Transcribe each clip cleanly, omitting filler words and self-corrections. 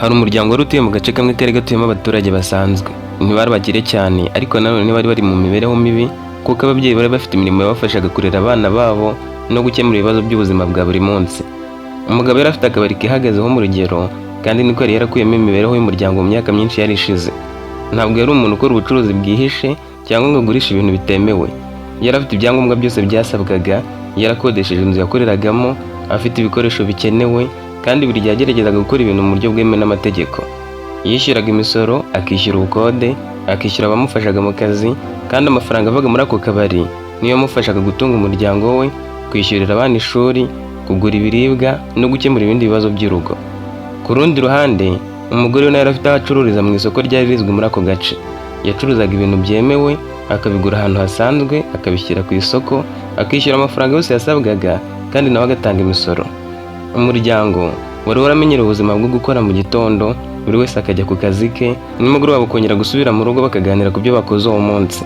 Hari umuryango wari utuye mu gace kamwe kari gatuyemo abaturage basanzwe. Ntibari abakire cyane, ariko nanone ntibari bari mu mibereho mibi, kuko ababyeyi bari bafite imirimo yabafashaga kurera abana babo no gukemura ibibazo by'ubuzima bwa buri munsi. Umugabo yari afite akabari kihagazeho mu rugero, kandi niko yari yarakuyemo imibereho y'umuryango mu myaka myinshi yari ishize. Ntabwo yari umuntu ukora ubucuruzi bwihishe cyangwa ngo agurishe ibintu bitemewe. Yari afite ibyangombwa byose byasabwaga, yarakodesheje inzu yakoreragamo, afite ibikoresho bikenewe, kandi buri gihe yageragezaga gukora ibintu mu buryo bwemewe n'amategeko. Yishyuraga imisoro, akishyura ubukode, akishyura abamufashaga mu kazi, kandi amafaranga avaga muri ako kabari niyo yamufashaga gutunga umuryango we, kwishyurira abana ishuri, kugura ibiribwa no gukemura ibindi bibazo by'urugo. Ku rundi ruhande, umugore we nawe yari afite aho acururiza mu isoko ryari rizwi muri ako gace. Yacuruzaga ibintu byemewe, akabigura ahantu hasanzwe, akabishyira ku isoko, akishyura amafaranga yose yasabwaga, kandi nawe agatanga imisoro. Umuryango wari waramenyereye ubuzima bwo gukora mu gitondo, buri wese akajya ku kazi ke, nimugoroba bakongera gusubira mu rugo bakaganira ku byo bakoze uwo munsi.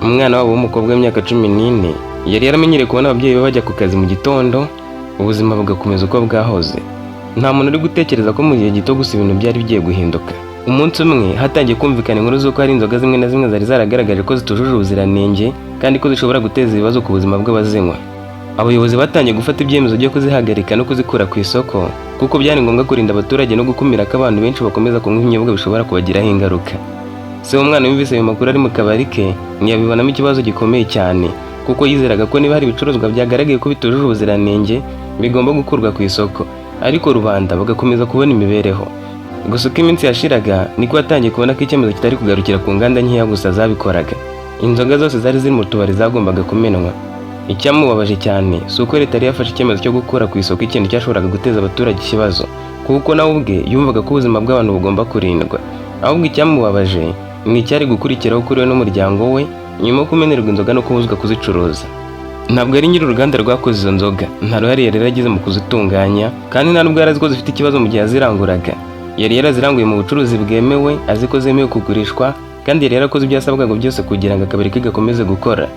Umwana wabo w'umukobwa w'imyaka 14 yari yaramenyereye kubona ababyeyi be bajya ku kazi mu gitondo, ubuzima bugakomeza uko bwahoze. Nta muntu uri gutekereza ko mu gihe gito gusa ibintu byari bigiye guhinduka. Umunsi umwe hatangiye kumvikana inkuru z'uko hari inzoga zimwe na zimwe zari zaragaragaje ko zitujuje ubuziranenge kandi ko zishobora guteza ibibazo ku buzima bw'abazinywa. Abayobozi batangiye gufata ibyemezo byo kuzihagarika no kuzikura ku isoko, kuko byari ngombwa kurinda abaturage no gukumira ko abantu benshi bakomeza kunywa ibinyobwa bishobora kubagiraho ingaruka. Se w'umwana yumvise ayo makuru ari mu kabari ke, ntiyabibonamo ikibazo gikomeye cyane, kuko yizeraga ko niba hari ibicuruzwa byagaragaye ko bitujuje ubuziranenge, bigomba gukurwa ku isoko, ariko rubanda bagakomeza kubona imibereho. Gusa uko iminsi yashiraga, niko yatangiye kubona ko icyemezo kitari kugarukira ku nganda nkeya gusa zabikoraga. Inzoga zose zari ziri mu tubari zagombaga kumenwa. Icyamubabaje cyane si uko leta yari yafashe icyemezo cyo gukura ku isoko ikintu cyashoboraga guteza abaturage ikibazo, kuko nawe ubwe yumvaga ko ubuzima bw'abantu bugomba kurindwa. Ahubwo icyamubabaje ni icyari gukurikiraho kuri we n'umuryango we nyuma yo kumenerwa inzoga no kubuzwa kuzicuruza. Ntabwo ari nyiri uruganda rwakoze izo nzoga, nta ruhare yari yaragize mu kuzitunganya, kandi nta nubwo yari azi ko zifite ikibazo mu gihe yaziranguraga. Yari yaraziranguye mu bucuruzi bwemewe, azi ko zemewe kugurishwa, kandi yari yarakoze ibyo yasabwaga byose kugira ngo akabari ke gakomeze gukora.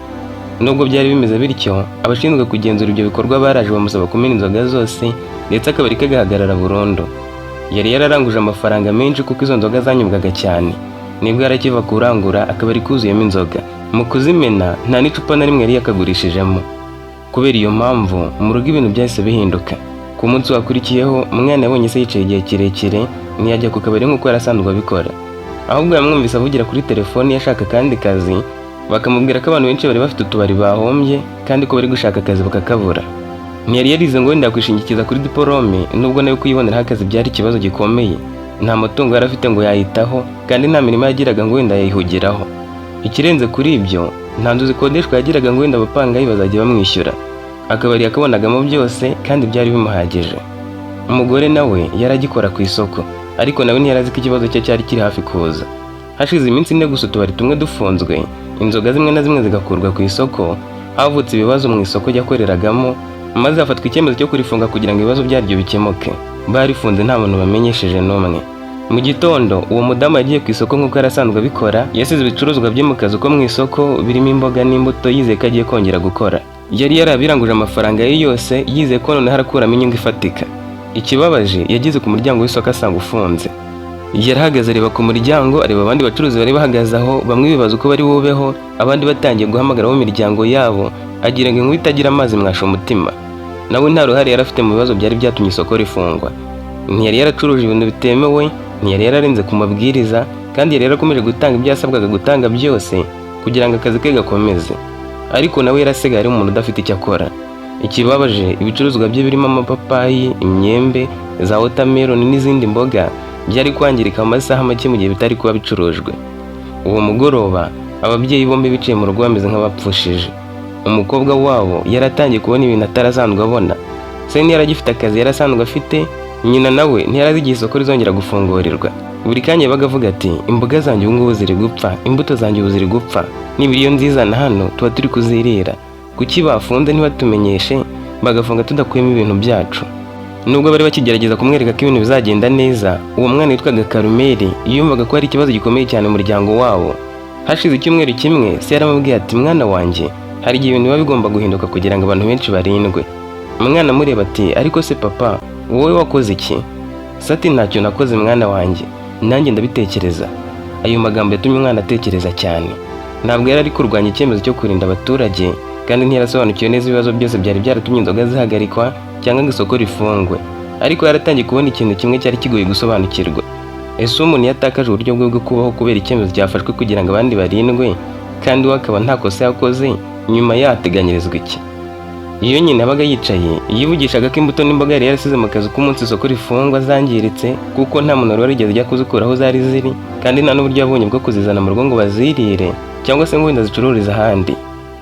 Nubwo byari bimeze bityo, abashinzwe kugenzura ibyo bikorwa baraje bamusaba kumena inzoga zose, ndetse akabari ke gahagarara burundu. Yari yararanguje amafaranga menshi kuko izo nzoga zanyobwaga cyane. Nibwo yari akiva kurangura, akabari kuzuyemo inzoga. Mu kuzimena, nta n'icupa na rimwe yari yakagurishijemo. Kubera iyo mpamvu, mu rugo ibintu byahise bihinduka. Ku munsi wakurikiyeho, umwana yabonye se yicaye igihe kirekire, ntiyajya ku kabari nk'uko yari asanzwe abikora. Ahubwo yamwumvise avugira kuri telefoni ashaka akandi kazi, bakamubwira ko abantu benshi bari bafite utubari bahombye kandi ko bari gushaka akazi bakakabura. Ntiyari yarize ngo wenda yakwishingikiza kuri diporome, nubwo nawe kuyiboneraho akazi byari ikibazo gikomeye. Nta matungo yari afite ngo yayitaho, kandi nta mirimo yagiraga ngo wenda yayihugiraho. Ikirenze kuri ibyo, nta nzu zikodeshwa yagiraga ngo wenda abapangayi bazajya bamwishyura. Akabari yakabonagamo byose kandi byari bimuhagije. Umugore nawe yari agikora ku isoko, ariko nawe ntiyari azi ko ikibazo cye cyari kiri hafi kuza. Hashize iminsi 4 gusa utubari tumwe dufunzwe, inzoga zimwe na zimwe zigakurwa ku isoko, havutse ibibazo mu isoko yakoreragamo, maze hafatwa icyemezo cyo kurifunga kugira ngo ibibazo byaryo bikemuke. Barifunze nta muntu bamenyesheje n'umwe. Mu gitondo, uwo mudamu yagiye ku isoko nk'uko yari asanzwe abikora, yasize ibicuruzwa bye mu kazu ko mu isoko birimo imboga n'imbuto, yizeye ko agiye kongera gukora. Yari yarabiranguje amafaranga ye yose, yizeye ko noneho arakuramo inyungu ifatika. Ikibabaje, yageze ku muryango w'isoko asanga ufunze. Yarahagaze areba ku muryango, areba abandi bacuruzi bari bahagaze aho, bamwe bibaza uko bari bubeho, abandi batangiye guhamagara abo mu miryango yabo, agira ngo inkuba itagira amazi mwasha umutima. Nawe nta ruhare yari afite mu bibazo byari byatumye isoko rifungwa. Ntiyari yaracuruje ibintu bitemewe, ntiyari yararenze ku mabwiriza, kandi yari yarakomeje gutanga ibyo yasabwaga gutanga byose kugira ngo akazi ke gakomeze. Ariko nawe yarasigaye ari umuntu udafite icyo akora. Ikibabaje, ibicuruzwa bye birimo amapapayi, imyembe, za watermelon n'izindi mboga byari kwangirika mu masaha make mu gihe bitari kuba bicurujwe. Uwo mugoroba, ababyeyi bombi bicaye mu rugo bameze nk'abapfushije. Umukobwa wabo yari atangiye kubona ibintu atarasanzwe abona. Se ntiyari agifite akazi yari asanzwe afite, nyina nawe ntiyari azi igihe isoko rizongera gufungurirwa. Buri kanya yabaga avuga ati: "Imboga zanjye ubu ngubu ziri gupfa, imbuto zanjye ubu ziri gupfa, nibura iyo nzizana hano tuba turi kuzirira. Kuki bafunze ntibatumenyeshe, bagafunga tudakuyemo ibintu byacu?" Nubwo bari bakigerageza kumwereka ko ibintu bizagenda neza, uwo mwana witwaga Karumeli yumvaga ko hari ikibazo gikomeye cyane mu muryango wabo. Hashize icyumweru kimwe, se yaramubwiye ati: "Mwana wanjye, hari igihe ibintu biba bigomba guhinduka kugira ngo abantu benshi barindwe." Umwana amureba ati: "Ariko se papa, wowe wakoze iki?" Se ati: "Ntacyo nakoze mwana wanjye, nanjye ndabitekereza." Ayo magambo yatumye umwana atekereza cyane. Ntabwo yari ari kurwanya icyemezo cyo kurinda abaturage, kandi ntiyarasobanukiwe neza ibibazo byose byari byaratumye inzoga zihagarikwa cyangwa ngo isoko rifungwe, ariko yaratangiye kubona ikintu kimwe cyari kigoye gusobanukirwa. Ese umuntu iyo atakaje uburyo bwe bwo kubaho kubera icyemezo cyafashwe kugira ngo abandi barindwe, kandi we akaba nta kosa yakoze, nyuma yateganyirizwa iki? Iyo nyina yabaga yicaye, yivugishaga ko imbuto n'imboga yari yarasize mu kazu k'umunsi isoko rifungwa zangiritse, kuko nta muntu wari warigeze ajya kuzikura aho zari ziri, kandi nta n'uburyo yabonye bwo kuzizana mu rugo ngo bazirire cyangwa se ngo wenda zicururize ahandi.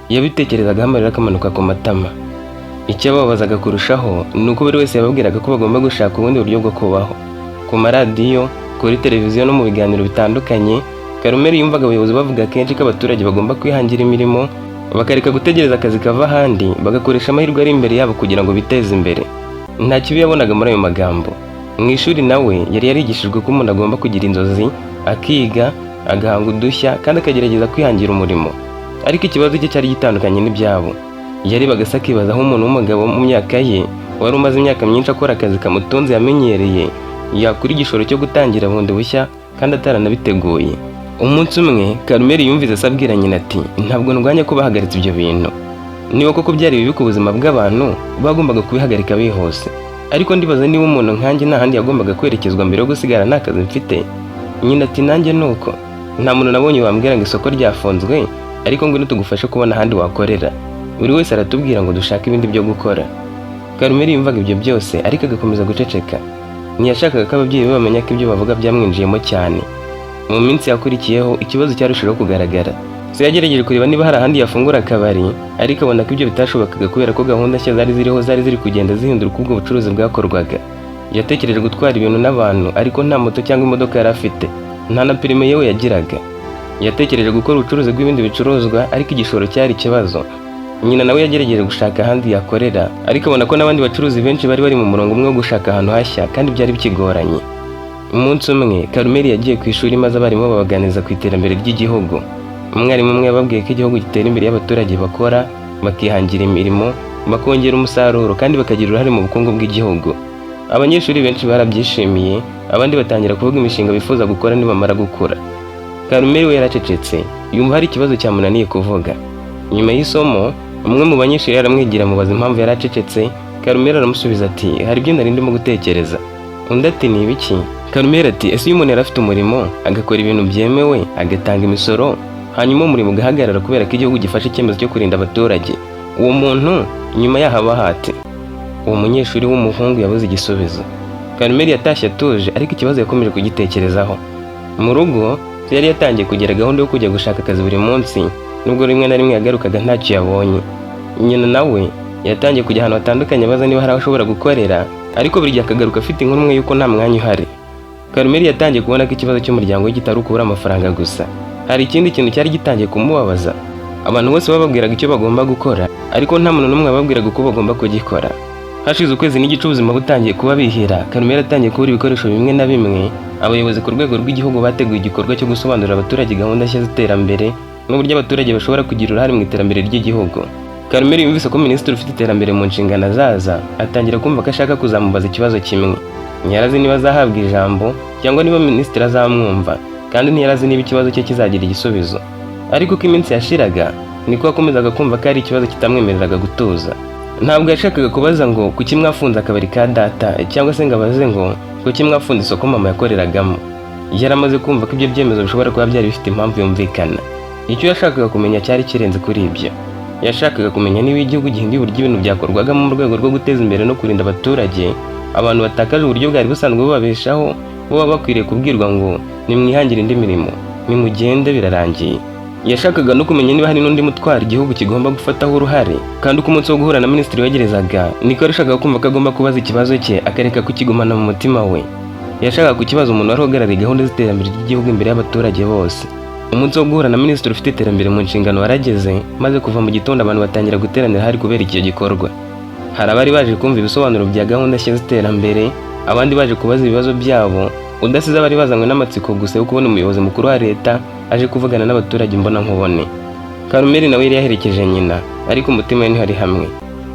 Yabitekerezagaho amarira akamanuka ku matama. Icyababazaga kurushaho ni uko buri wese yababwiraga ko bagomba gushaka ubundi buryo bwo kubaho. Ku maradiyo, kuri televiziyo no mu biganiro bitandukanye, Karumeli yumvaga abayobozi bavuga kenshi ko abaturage bagomba kwihangira imirimo, bakareka gutegereza akazi kava ahandi, bagakoresha amahirwe ari imbere yabo kugira ngo biteze imbere. Nta kibi yabonaga muri ayo magambo. Mu ishuri nawe yari yarigishijwe ko umuntu agomba kugira inzozi, akiga, agahanga udushya kandi akagerageza kwihangira umurimo. Ariko ikibazo cye cyari gitandukanye n'ibyabo. Yarebaga se akibaza aho umuntu w'umugabo mu myaka ye, wari umaze imyaka myinshi akora akazi kamutunze yamenyereye, yakura igishoro cyo gutangira bundi bushya kandi ataranabiteguye. Umunsi umwe Karumeli yumvise se abwira nyina ati: "Ntabwo ndwanya ko bahagaritse ibyo bintu. Niba koko byari bibi ku buzima bw'abantu, bagombaga kubihagarika bihuse. Ariko ndibaza niba umuntu nkanjye nta handi yagombaga kwerekezwa mbere yo gusigara nta kazi mfite." Nyina ati: "Nanjye ni uko. Nta muntu nabonye wambwira ngo isoko ryafunzwe, ariko ngwino tugufashe kubona ahandi wakorera. Buri wese aratubwira ngo dushake ibindi byo gukora." Karumeli yumvaga ibyo byose ariko agakomeza guceceka. Ntiyashakaga ko ababyeyi be bamenya ko ibyo bavuga byamwinjiyemo cyane. Mu minsi yakurikiyeho, ikibazo cyarushijeho kugaragara. Se yagerageje kureba niba hari ahandi yafungura akabari, ariko abona ko ibyo bitashobokaga kubera ko gahunda nshya zari ziriho zari ziri kugenda zihindura uko ubwo bucuruzi bwakorwaga. Yatekereje gutwara ibintu n'abantu, ariko nta moto cyangwa imodoka yari afite, nta na perime yewe yagiraga. Yatekereje gukora ubucuruzi bw'ibindi bicuruzwa, ariko igishoro cyari ikibazo. Nyina nawe yagerageje gushaka ahandi yakorera, ariko abona ko n'abandi bacuruzi benshi bari bari mu murongo umwe wo gushaka ahantu hashya kandi byari bikigoranye. Umunsi umwe Karumeli yagiye ku ishuri, maze abarimu babaganiriza ku iterambere ry'igihugu. Umwarimu umwe yababwiye ko igihugu gitera imbere iyo abaturage bakora, bakihangira imirimo, bakongera umusaruro kandi bakagira uruhare mu bukungu bw'igihugu. Abanyeshuri benshi barabyishimiye, abandi batangira kuvuga imishinga bifuza gukora nibamara gukura. Karumeli we yaracecetse, yumva hari ikibazo cyamunaniye kuvuga. Nyuma y'isomo, umwe mu banyeshuri aramwigira, amubaza impamvu yari acecetse. Karumeli aramusubiza ati: "Hari ibyo nari ndimo gutekereza." Undi ati: "Ni ibiki?" Karumeli ati: "Ese iyo umuntu yari afite umurimo, agakora ibintu byemewe, agatanga imisoro, hanyuma umurimo ugahagarara kubera ko igihugu gifashe icyemezo cyo kurinda abaturage, uwo muntu nyuma yaho aba ahate?" Uwo munyeshuri w'umuhungu yabuze igisubizo. Karumeli yatashye atuje, ariko ikibazo yakomeje kugitekerezaho. Mu rugo yari yatangiye kugira gahunda yo kujya gushaka akazi buri munsi, nubwo rimwe na rimwe yagarukaga ntacyo yabonye. Nyina nawe yatangiye kujya ahantu hatandukanye abaza niba hari aho ashobora gukorera, ariko buri gihe akagaruka afite inkuru imwe y'uko nta mwanya uhari. Karumeli yatangiye kubona ko ikibazo cy'umuryango we kitari ukubura amafaranga gusa. Hari ikindi kintu cyari gitangiye kumubabaza. Abantu bose bababwiraga icyo bagomba gukora, ariko nta muntu n'umwe wababwiraga uko bagomba kugikora. Hashize ukwezi n'igice ubuzima butangiye kuba bihira, Karumeli atangiye kubura ibikoresho bimwe na bimwe. Abayobozi ku rwego rw'igihugu bateguye igikorwa cyo gusobanurira abaturage gahunda nshya z'iterambere n'uburyo abaturage bashobora kugira uruhare mu iterambere ry'igihugu. Karumeli yumvise ko minisitiri ufite iterambere mu nshingano azaza, atangira kumva ko ashaka kuzamubaza ikibazo kimwe. Ntiyarazi niba azahabwa ijambo cyangwa niba minisitiri azamwumva, kandi ntiyarazi niba ikibazo cye kizagira igisubizo. Ariko uko iminsi yashiraga, niko yakomezaga kumva ko ari ikibazo kitamwemereraga gutuza. Ntabwo yashakaga kubaza ngo: "Kuki mwafunze akabari ka data?" cyangwa se ngo abaze ngo: "Kuki mwafunze isoko mama yakoreragamo?" Yari amaze kumva ko ibyo byemezo bishobora kuba byari bifite impamvu yumvikana. Icyo yashakaga kumenya cyari kirenze kuri ibyo. Yashakaga kumenya niba igihugu gihinduye uburyo ibintu byakorwagamo mu rwego rwo guteza imbere no kurinda abaturage, abantu batakaje uburyo bwari busanzwe bubabeshaho bo baba bakwiriye kubwirwa ngo: "Nimwihangire indi mirimo, nimugende, birarangiye." Yashakaga no kumenya niba hari n'undi mutwaro igihugu kigomba gufataho uruhare. Kandi uko umunsi wo guhura na minisitiri wegerezaga, niko yarashakaga kumva ko agomba kubaza ikibazo cye, akareka kukigumana mu mutima we. Yashakaga kukibaza umuntu wari uhagarariye gahunda z'iterambere ry'igihugu imbere y'abaturage bose. Umunsi wo guhura na minisitiri ufite iterambere mu nshingano warageze, maze kuva mu gitondo abantu batangira guteranira hari kubera icyo gikorwa. Hari abari baje kumva ibisobanuro bya gahunda nshya z'iterambere, abandi baje kubaza ibibazo byabo, udasize abari bazanywe n'amatsiko gusa yo kubona umuyobozi mukuru wa leta aje kuvugana n'abaturage imbona nkubone. Karumeli nawe yari yaherekeje nyina, ariko umutima we ntihari hamwe.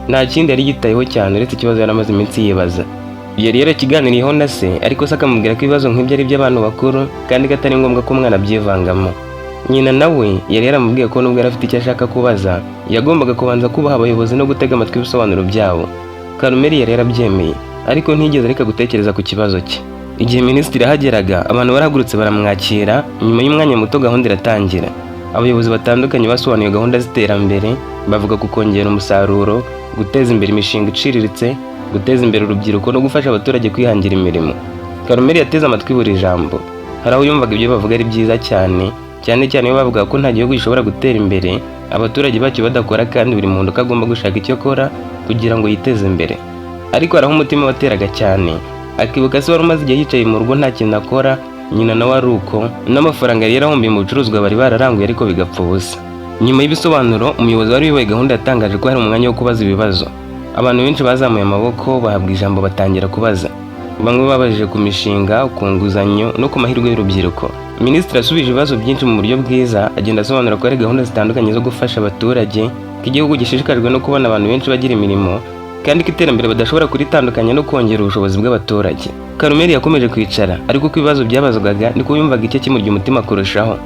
Nta kindi yari yitayeho cyane uretse ikibazo yari amaze iminsi yibaza. Yari yarakiganiriyeho na se, ariko se akamubwira ko ibibazo nk'ibyo ari iby'abantu bakuru kandi ko atari ngombwa ko umwana abyivangamo. Nyina nawe yari yaramubwiye ko nubwo yari afite icyo ashaka kubaza, yagombaga kubanza kubaha abayobozi no gutega amatwi ibisobanuro byabo. Karumeli yari yarabyemeye, ariko ntiyigeze areka gutekereza ku kibazo cye. Igihe minisitiri yahageraga, abantu barahagurutse baramwakira. Nyuma y'umwanya muto gahunda iratangira. Abayobozi batandukanye basobanuye gahunda z'iterambere, bavuga ku kongera umusaruro, guteza imbere imishinga iciriritse, guteza imbere urubyiruko no gufasha abaturage kwihangira imirimo. Karumeli yateze amatwi buri jambo. Hari aho yumvaga ibyo bavuga ari byiza cyane, cyane cyane iyo bavuga ko nta gihugu gishobora gutera imbere abaturage bacyo badakora, kandi buri muntu ko agomba gushaka icyo akora kugira ngo yiteze imbere. Ariko hari aho umutima wateraga cyane, akibuka se wari umaze igihe yicaye mu rugo nta kintu akora, nyina nawe ari uko, n'amafaranga yari yarahombiye mu bicuruzwa bari bararanguye ariko bigapfa ubusa. Nyuma y'ibisobanuro, umuyobozi wari uyoboye gahunda yatangaje ko hari umwanya wo kubaza ibibazo. Abantu benshi bazamuye amaboko, bahabwa ijambo, batangira kubaza. Bamwe babajije ku mishinga, ku nguzanyo no ku mahirwe y'urubyiruko. Minisitiri yasubije ibibazo byinshi mu buryo bwiza, agenda asobanura ko hari gahunda zitandukanye zo gufasha abaturage, ko igihugu gishishikajwe no kubona abantu benshi bagira imirimo, kandi ko iterambere badashobora kuritandukanya no kongera ubushobozi bw'abaturage. Karumeli yakomeje kwicara, ariko uko ibibazo byabazwaga niko yumvaga icyo kimurya umutima kurushaho.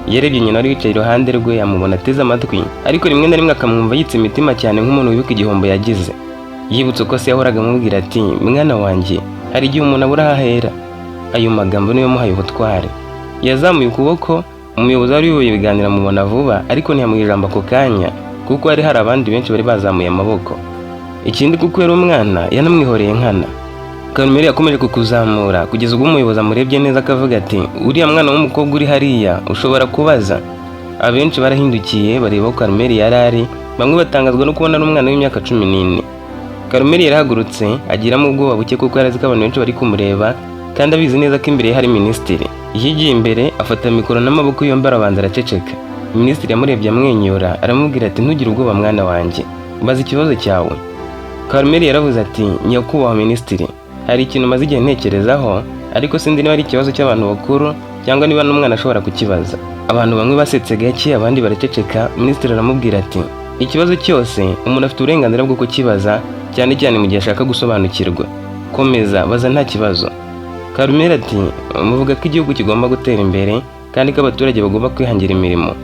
Yarebye nyina wari wicaye iruhande rwe, amubona ateze amatwi, ariko rimwe na rimwe akamwumva yitsa imitima cyane nk'umuntu wibuka igihombo yagize. Yibutse uko se yahoraga amubwira ati: "Mwana wanjye, hari igihe umuntu abura aho ahera." Ayo magambo niyo yamuhaye ubutwari. Yazamuye ukuboko, umuyobozi wari uyoboye ibiganiro amubona vuba, ariko ntiyamuha ijambo ako kanya kuko hari abandi benshi bari bazamuye amaboko. Ikindi, kuko yari umwana, yanamwihoreye nkana. Karumeli yakomeje kukuzamura kugeza ubwo umuyobozi amurebye neza akavuga ati: "Uriya mwana w'umukobwa uri hariya ushobora kubaza." Abenshi barahindukiye bareba aho Karumeli yari ari, bamwe batangazwa no kubona ari umwana w'imyaka 14. Karumeli yarahagurutse, agiramo ubwoba buke kuko yari azi ko abantu benshi bari kumureba kandi abizi neza ko imbere ye hari minisitiri. Yigiye imbere, afata mikoro n'amaboko yombi, arabanza araceceka. Minisitiri yamurebye amwenyura, aramubwira ati: "Ntugire ubwoba mwana wanjye, baza ikibazo cyawe." Karumeli yaravuze ati: "Nyakubahwa minisitiri, hari ikintu maze igihe ntekerezaho, ariko sinzi niba ari ikibazo cy'abantu bakuru cyangwa niba n'umwana ashobora kukibaza." Abantu bamwe basetse gake, abandi baraceceka. Minisitiri aramubwira ati: "Ikibazo cyose umuntu afite uburenganzira bwo kukibaza, cyane cyane mu gihe ashaka gusobanukirwa. Komeza, baza, nta kibazo." Karumeli ati: "Muvuga ko igihugu kigomba gutera imbere kandi ko abaturage bagomba kwihangira imirimo.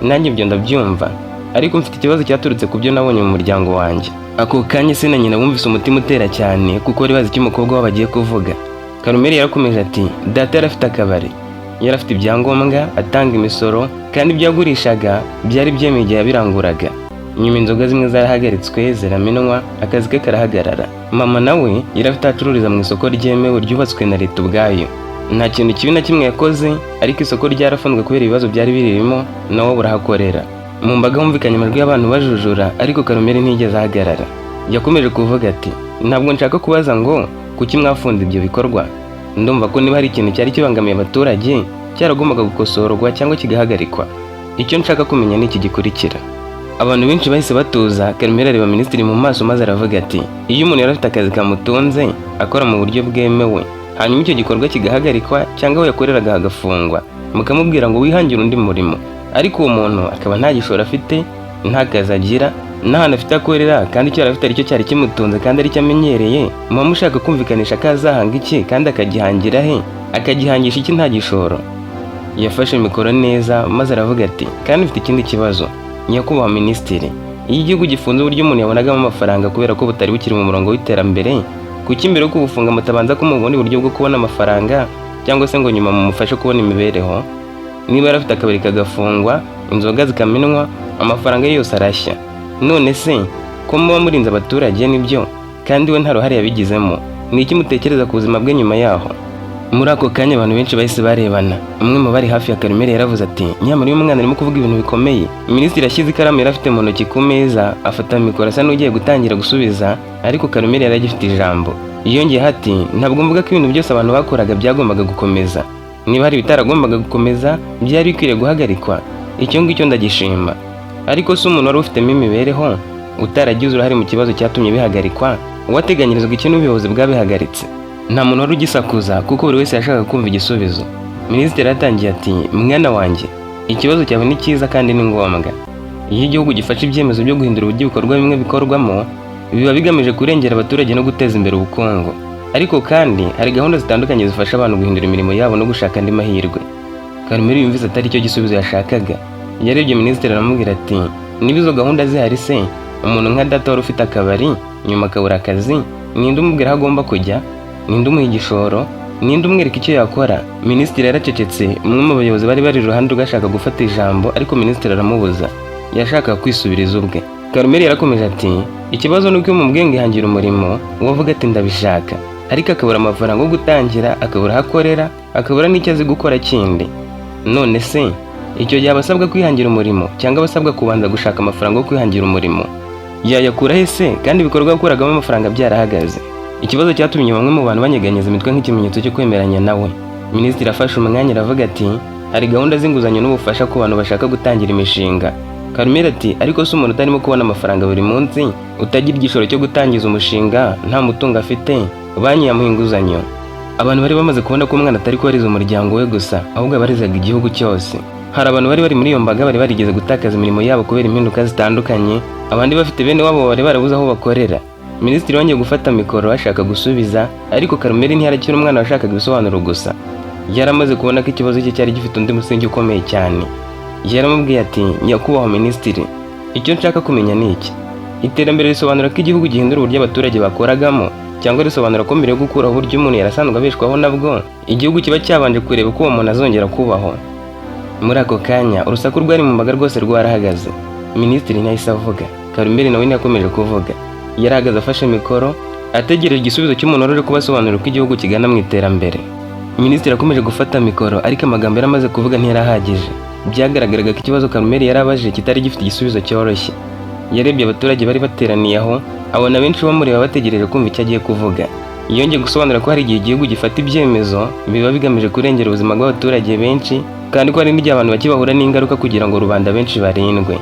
Nanjye ibyo ndabyumva, ariko mfite ikibazo cyaturutse ku byo nabonye mu muryango wanjye." Ako kanya se na nyina bumvise umutima utera cyane kuko bari bazi icyo umukobwa wabo agiye kuvuga. Karumeli yarakomeje ati: "Data yari afite akabari, yari afite ibyangombwa, atanga imisoro, kandi ibyo yagurishaga byari byemewe igihe yabiranguraga. Nyuma inzoga zimwe zarahagaritswe, ziramenwa, akazi ke karahagarara. Mama nawe yari afite aho acururiza mu isoko ryemewe ryubatswe na leta ubwayo. Nta kintu kibi na kimwe yakoze, ariko isoko ryarafunzwe kubera ibibazo byari biririmo, nawe burahakorera." Mu mbaga humvikanye amajwi y'abantu bajujura, ariko Karumeli ntiyigeze ahagarara. Yakomeje kuvuga ati: "Ntabwo nshaka kubaza ngo kuki mwafunze ibyo bikorwa. Ndumva ko niba hari ikintu cyari kibangamiye abaturage, cyaragombaga gukosorwa cyangwa kigahagarikwa. Icyo nshaka kumenya ni iki gikurikira." Abantu benshi bahise batuza. Karumeli areba minisitiri mu maso maze aravuga ati: "Iyo umuntu yari afite akazi kamutunze, akora mu buryo bwemewe, hanyuma icyo gikorwa kigahagarikwa cyangwa aho yakoreraga hagafungwa, mukamubwira ngo wihangire undi murimo, ariko uwo muntu akaba nta gishoro afite, nta kazi agira, n'ahantu afite akorera, kandi icyo yari afite aricyo cyari kimutunze kandi aricyo amenyereye, muba mushaka kumvikanisha ko azahanga iki kandi akagihangira he, akagihangisha iki nta gishoro?" Yafashe mikoro neza maze aravuga ati: "Kandi mfite ikindi kibazo, nyakubahwa minisitiri. Iyo igihugu gifunze uburyo umuntu yabonagamo amafaranga kubera ko butari bukiri mu murongo w'iterambere, kuki mbere yo kubufunga mutabanza kumuha ubundi buryo bwo kubona amafaranga, cyangwa se ngo nyuma mumufashe kubona imibereho? Niba yari afite akabari kagafungwa, inzoga zikamenwa, amafaranga ye yose arashya. None se ko muba murinze abaturage nibyo, kandi we nta ruhare yabigizemo, ni iki mutekereza ku buzima bwe nyuma yaho?" Muri ako kanya abantu benshi bahise barebana. Umwe mu bari hafi ya Karumeli yaravuze ati: "Nyamara uyu mwana arimo kuvuga ibintu bikomeye." Minisitiri yashyize ikaramu yari afite mu ntoki ku meza, afata mikoro asa n'ugiye gutangira gusubiza, ariko Karumeli yari agifite ijambo. Yongeyeho ati: "Ntabwo mvuga ko ibintu byose abantu bakoraga byagombaga gukomeza. Niba hari ibitaragombaga gukomeza, byari bikwiriye guhagarikwa, icyo ngicyo ndagishima. Ariko se umuntu wari ufitemo imibereho, utaragize uruhare mu kibazo cyatumye bihagarikwa, uwateganyirizwa iki n'ubuyobozi bwabihagaritse?" Nta muntu wari ugisakuza kuko buri wese yashakaga kumva igisubizo. Minisitiri yaratangiye ati: "Mwana wanjye, ikibazo cyawe ni cyiza kandi ni ngombwa. Iyo igihugu gifashe ibyemezo byo guhindura uburyo ibikorwa bimwe bikorwamo, biba bigamije kurengera abaturage no guteza imbere ubukungu." Ariko kandi hari gahunda zitandukanye zifasha abantu guhindura imirimo yabo no gushaka andi mahirwe." Karumeli yumvise atari cyo gisubizo yashakaga. Yarebye minisitiri aramubwira ati: "Niba izo gahunda zihari se, umuntu nka data wari ufite akabari nyuma akabura akazi, ninde umubwira aho agomba kujya? Ninde umuha igishoro? Ninde umwereka icyo yakora?" Minisitiri yaracecetse. Umwe mu bayobozi bari bari iruhande rwe ashaka gufata ijambo, ariko minisitiri aramubuza. Yashakaga kwisubiriza ubwe. Karumeli yarakomeje ati: "Ikibazo ni uko iyo umubwiye ngo ihangira umurimo, uwo avuga ati 'Ndabishaka,' ariko akabura amafaranga yo gutangira, akabura aho akorera, akabura n'icyo azi gukora kindi. None se icyo gihe aba asabwa kwihangira umurimo cyangwa aba asabwa kubanza gushaka amafaranga yo kwihangira umurimo? Yayakura he se kandi ibikorwa yakuragamo amafaranga byarahagaze?" Ikibazo cyatumye bamwe mu bantu banyeganyeza imitwe nk'ikimenyetso cyo kwemeranya nawe. Minisitiri afashe umwanya aravuga ati: "Hari gahunda z'inguzanyo n'ubufasha ku bantu bashaka gutangira imishinga." Karumeli ati: "Ariko se umuntu utarimo kubona amafaranga buri munsi, utagira igishoro cyo gutangiza umushinga, nta mutungo afite, banki yamuha inguzanyo?" Abantu bari bamaze kubona ko umwana atari kubariza umuryango we gusa, ahubwo abarizaga igihugu cyose. Hari abantu bari bari muri iyo mbaga bari barigeze gutakaza imirimo yabo kubera impinduka zitandukanye, abandi bafite bene wabo bari barabuze aho bakorera. Minisitiri yongeye gufata mikoro ashaka gusubiza, ariko Karumeli ntiyarakira umwana washakaga ibisobanuro gusa. Yari amaze kubona ko ikibazo cye cyari gifite undi musingi ukomeye cyane. Yaramubwiye ati: "Nyakubahwa minisitiri, icyo nshaka kumenya ni iki: iterambere risobanura ko igihugu gihindura uburyo abaturage bakoragamo, cyangwa risobanura ko mbere yo gukuraho uburyo umuntu yarasanzwe abeshwaho nabwo, igihugu kiba cyabanje kureba uko uwo muntu azongera kubaho?" Muri ako kanya urusaku rwari mu mbaga rwose rwarahagaze. Minisitiri ntiyahise avuga, Karumeli nawe ntiyakomeje kuvuga. Yarahagaze afashe mikoro, ategereje igisubizo cy'umuntu wari uri kubasobanurira uko igihugu kigana mu iterambere. Minisitiri yakomeje gufata mikoro, ariko amagambo yari amaze kuvuga ntiyarahagije. Byagaragaraga ko ikibazo Karumeli yari abajije kitari gifite igisubizo cyoroshye. Yarebye abaturage bari bateraniye aho, abona benshi bamureba bategereje kumva icyo agiye kuvuga. Yongeye gusobanura ko hari igihe igihugu gifata ibyemezo biba bigamije kurengera ubuzima bw'abaturage benshi, kandi ko hari n'igihe abantu bake bahura n'ingaruka kugira ngo rubanda benshi barindwe.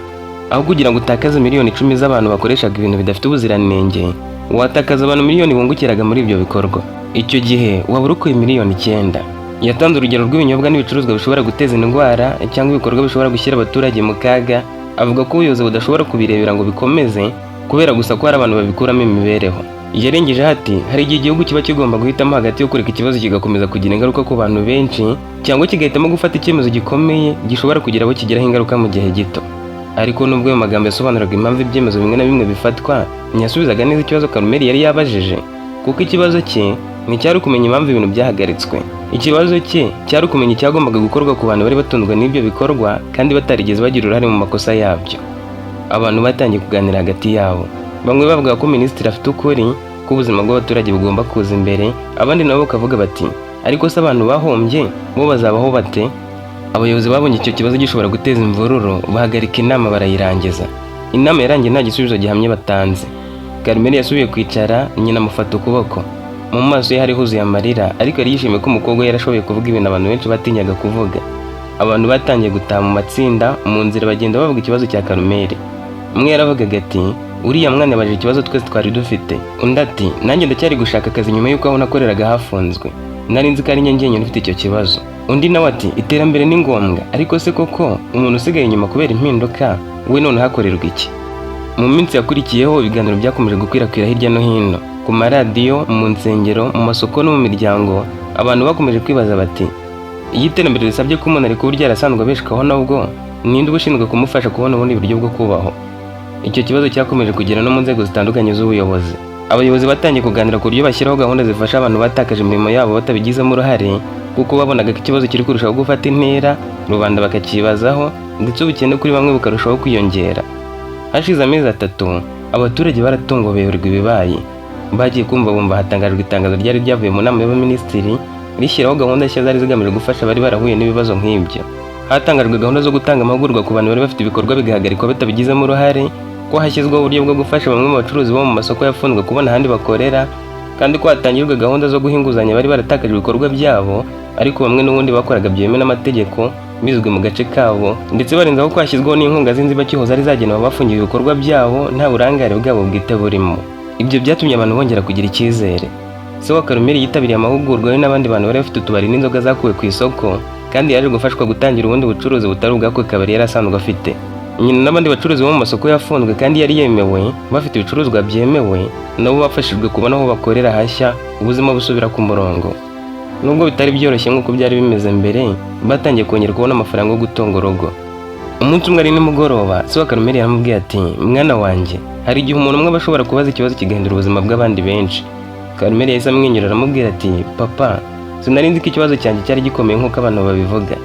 Aho kugira ngo utakaze miliyoni 10 z'abantu bakoreshaga ibintu bidafite ubuziranenge, watakaza abantu miliyoni bungukiraga muri ibyo bikorwa. Icyo gihe waba urokoye miliyoni 9. Yatanze urugero rw'ibinyobwa n'ibicuruzwa bishobora guteza indwara cyangwa ibikorwa bishobora gushyira abaturage mu kaga, avuga ko ubuyobozi budashobora kubirebera ngo bikomeze kubera gusa ko hari abantu babikuramo imibereho. Yarengejeho ati: "Hari igihe igihugu kiba kigomba guhitamo hagati yo kureka ikibazo kigakomeza kugira ingaruka ku bantu benshi, cyangwa kigahitamo gufata icyemezo gikomeye gishobora kugira abo kigiraho ingaruka mu gihe gito." Ariko nubwo ayo magambo yasobanuraga impamvu ibyemezo bimwe na bimwe bifatwa, ntiyasubizaga neza ikibazo Karumeli yari yabajije, kuko ikibazo cye nticyari ukumenya impamvu ibintu byahagaritswe. Ikibazo cye cyari ukumenya icyagombaga gukorwa ku bantu bari batunzwe n'ibyo bikorwa kandi batarigeze bagira uruhare mu makosa yabyo. Abantu batangiye kuganira hagati yabo. Bamwe bavuga ko minisitiri afite ukuri, ko ubuzima bw'abaturage bugomba kuza imbere, abandi nabo bakavuga bati: "Ariko se abantu bahombye bo bazabaho bate?" Abayobozi babonye icyo kibazo gishobora guteza imvururu, bahagarika inama barayirangiza. Inama yarangiye nta gisubizo gihamye batanze. Karumeli yasubiye kwicara, nyina amufata ukuboko. Mu maso ye hari huzuye amarira, ariko yari yishimiye ko umukobwa we yarashoboye kuvuga ibintu abantu benshi batinyaga kuvuga. Abantu batangiye gutaha mu matsinda, mu nzira bagenda bavuga ikibazo cya Karumeli. Umwe yaravugaga ati: "Uriya mwana yabajije ikibazo twese twari dufite." Undi ati: "Nanjye ndacyari gushaka akazi nyuma y'uko aho nakoreraga hafunzwe. Nari nzi ko ari njye njyenyine ufite icyo kibazo." Undi nawe ati: "Iterambere ni ngombwa, ariko se koko umuntu usigaye inyuma kubera impinduka we none hakorerwa iki?" Mu minsi yakurikiyeho, ibiganiro byakomeje gukwirakwira hirya no hino, ku maradiyo, mu nsengero, mu masoko no mu miryango. Abantu bakomeje kwibaza bati: "Iyo iterambere risabye ko umuntu areka uburyo yarasanzwe abeshwaho nabwo, ninde uba ushinzwe kumufasha kubona ubundi buryo bwo kubaho?" Icyo kibazo cyakomeje kugera no mu nzego zitandukanye z'ubuyobozi. Abayobozi batangiye kuganira ku buryo bashyiraho gahunda zifasha abantu batakaje imirimo yabo batabigizemo uruhare, kuko babonaga ko ikibazo kiri kurushaho gufata intera, rubanda bakakibazaho, ndetse ubukene kuri bamwe bukarushaho kwiyongera. Hashize amezi 3, abaturage baratunguwe, bayoberwa ibibaye. Bagiye kumva bumva hatangajwe itangazo ryari ryavuye mu nama y'abaminisitiri, rishyiraho gahunda nshya zari zigamije gufasha abari barahuye n'ibibazo nk'ibyo. Hatangajwe gahunda zo gutanga amahugurwa ku bantu bari bafite ibikorwa bigahagarikwa batabigizemo uruhare, ko hashyizweho uburyo bwo gufasha bamwe mu bacuruzi bo mu masoko yafunzwe kubona ahandi bakorera, kandi ko hatangirwa gahunda zo guha inguzanyo bari baratakaje ibikorwa byabo, ariko bamwe n'ubundi bakoraga byemewe n'amategeko bizwi mu gace kabo, ndetse barenzaho ko hashyizweho n'inkunga z'inzibacyuho zari zagenewe abafungiwe ibikorwa byabo nta burangare bwabo bwite burimo. Ibyo byatumye abantu bongera kugira icyizere. Se wa Karumeli yitabiriye amahugurwa, we n'abandi bantu bari bafite utubari n'inzoga zakuwe ku isoko, kandi yaje gufashwa gutangira ubundi bucuruzi butari ubw'ako kabari yari asanzwe afite. Nyina n'abandi bacuruzi bo mu masoko yafunzwe kandi yari yemewe, bafite ibicuruzwa byemewe, nabo bafashijwe kubona aho bakorera hashya, ubuzima busubira ku murongo. Nubwo bitari byoroshye nk'uko byari bimeze mbere, batangiye kongera kubona amafaranga yo gutunga urugo. Umunsi umwe ari nimugoroba, se wa Karumeli yaramubwiye ati: "Mwana wanjye, hari igihe umuntu umwe aba ashobora kubaza ikibazo kigahindura ubuzima bw'abandi benshi." Karumeli yahise amwenyura aramubwira ati: "Papa, sinari nzi ko ikibazo cyanjye cyari gikomeye nk'uko abantu babivuga."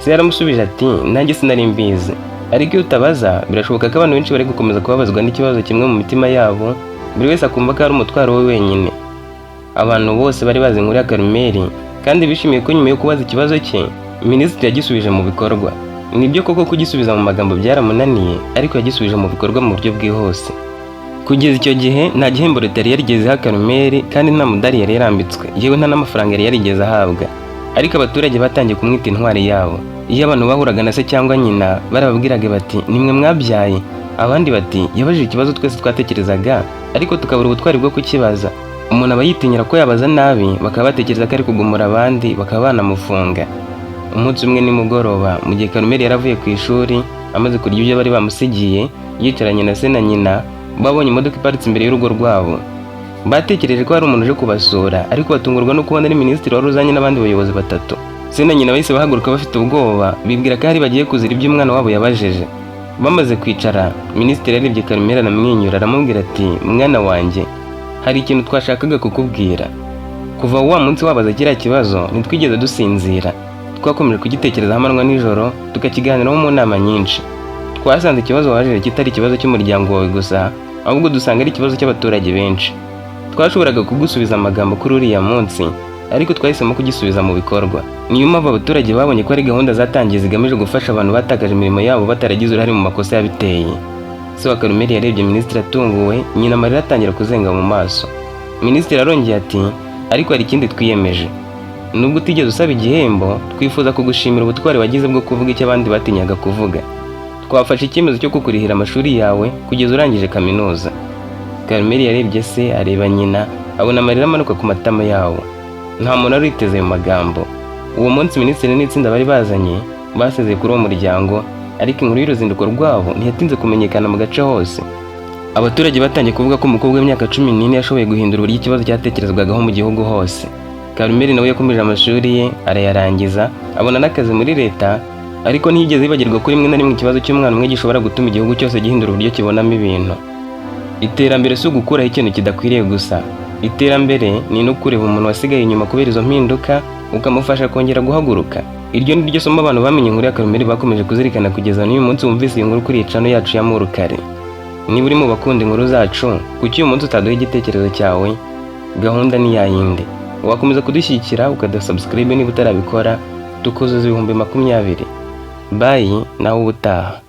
Se yaramusubije ati: "Nanjye sinari mbizi, ariko iyo utabaza, birashoboka ko abantu benshi bari gukomeza kubabazwa n'ikibazo kimwe mu mitima yabo, buri wese akumva ko ari umutwaro we wenyine." Abantu bose bari bazi inkuru ya Karumeli kandi bishimiye ko nyuma yo kubaza ikibazo cye, minisitiri yagisubije mu bikorwa. Nibyo koko, kugisubiza mu magambo byaramunaniye, ariko yagisubije mu bikorwa mu buryo bwihuse. Kugeza icyo gihe nta gihembo leta yari yarigeze iha Karumeli, kandi nta mudari yari yarambitswe, yewe nta n'amafaranga yari yarigeze ahabwa. Ariko abaturage batangiye kumwita intwari yabo. Iyo abantu bahuraga na se cyangwa nyina, barababwiraga bati: "Nimwe mwabyaye." Abandi bati: "Yabajije ikibazo twese twatekerezaga, ariko tukabura ubutwari bwo kukibaza." Umuntu aba yitinyira ko yabaza nabi, bakaba batekereza ko ari kugumura abandi, bakaba banamufunga. Umunsi umwe nimugoroba, mu gihe Karumeli yaravuye ku ishuri amaze kurya ibyo bari bamusigiye, yicaranye na se na nyina, babonye imodoka iparitse imbere y'urugo rwabo. Batekereje ko hari umuntu uje kubasura, ariko batungurwa no kubona ari minisitiri wari uzanye n'abandi bayobozi batatu. Se na nyina bahise bahaguruka bafite ubwoba, bibwira ko hari bagiye kuzira ibyo umwana wabo yabajije. Bamaze kwicara, minisitiri yarebye Karumeli aramwenyura, aramubwira ati: "Mwana wanjye, hari ikintu twashakaga kukubwira. Kuva wa munsi wabaza kiriya kibazo, ntitwigeze dusinzira. Twakomeje kugitekerezaho amanywa nijoro, tukakiganiraho mu nama nyinshi. Twasanze ikibazo wabajije kitari ikibazo cy'umuryango wawe gusa, ahubwo dusanga ari ikibazo cy'abaturage benshi. Twashoboraga kugusubiza amagambo kuri uriya munsi, ariko twahisemo kugisubiza mu bikorwa. Niyo mpamvu abaturage babonye ko ari gahunda zatangiye zigamije gufasha abantu batakaje imirimo yabo bataragize uruhare mu makosa yabiteye." Se wa Karumeli yarebye minisitiri atunguwe, nyina amarira atangira kuzenga mu maso. Minisitiri arongeye ati: "Ariko hari ikindi twiyemeje. Nubwo utigeze usaba igihembo, twifuza kugushimira ubutwari wagize bwo kuvuga icyo abandi batinyaga kuvuga. Twafashe icyemezo cyo kukurihira amashuri yawe kugeza urangije kaminuza." Karumeli yarebye se, areba nyina, abona amarira amanuka ku matama yabo. Nta muntu wari witeze ayo magambo. Uwo munsi minisitiri n'itsinda bari bazanye basezeye kuri uwo muryango, ariko inkuru y'uruzinduko rwabo ntiyatinze kumenyekana mu gace hose. Abaturage batangiye kuvuga ko umukobwa w'imyaka 14 yashoboye guhindura uburyo ikibazo cyatekerezwagaho mu gihugu hose. Karumeli nawe yakomeje amashuri ye arayarangiza, abona n'akazi muri leta, ariko ntiyigeze yibagirwa ko rimwe na rimwe ikibazo cy'umwana umwe gishobora gutuma igihugu cyose gihindura uburyo kibonamo ibintu. Iterambere si ugukuraho ikintu kidakwiriye gusa. Iterambere ni no kureba umuntu wasigaye inyuma kubera izo mpinduka, ukamufasha kongera guhaguruka. Iryo ni ryo somo abantu bamenye inkuru ya Karumeli bakomeje kuzirikana kugeza n'uyu munsi wumvise iyi nkuru kuri iyi channel yacu ya Murukare. Niba uri mu bakunda inkuru zacu, kuki uyu munsi utaduha igitekerezo cyawe? Gahunda ni yayindi: wakomeza kudushyigikira ukaduha subscribe niba utarabikora, tukuzuza 20,000. Bye, nawe ubutaha.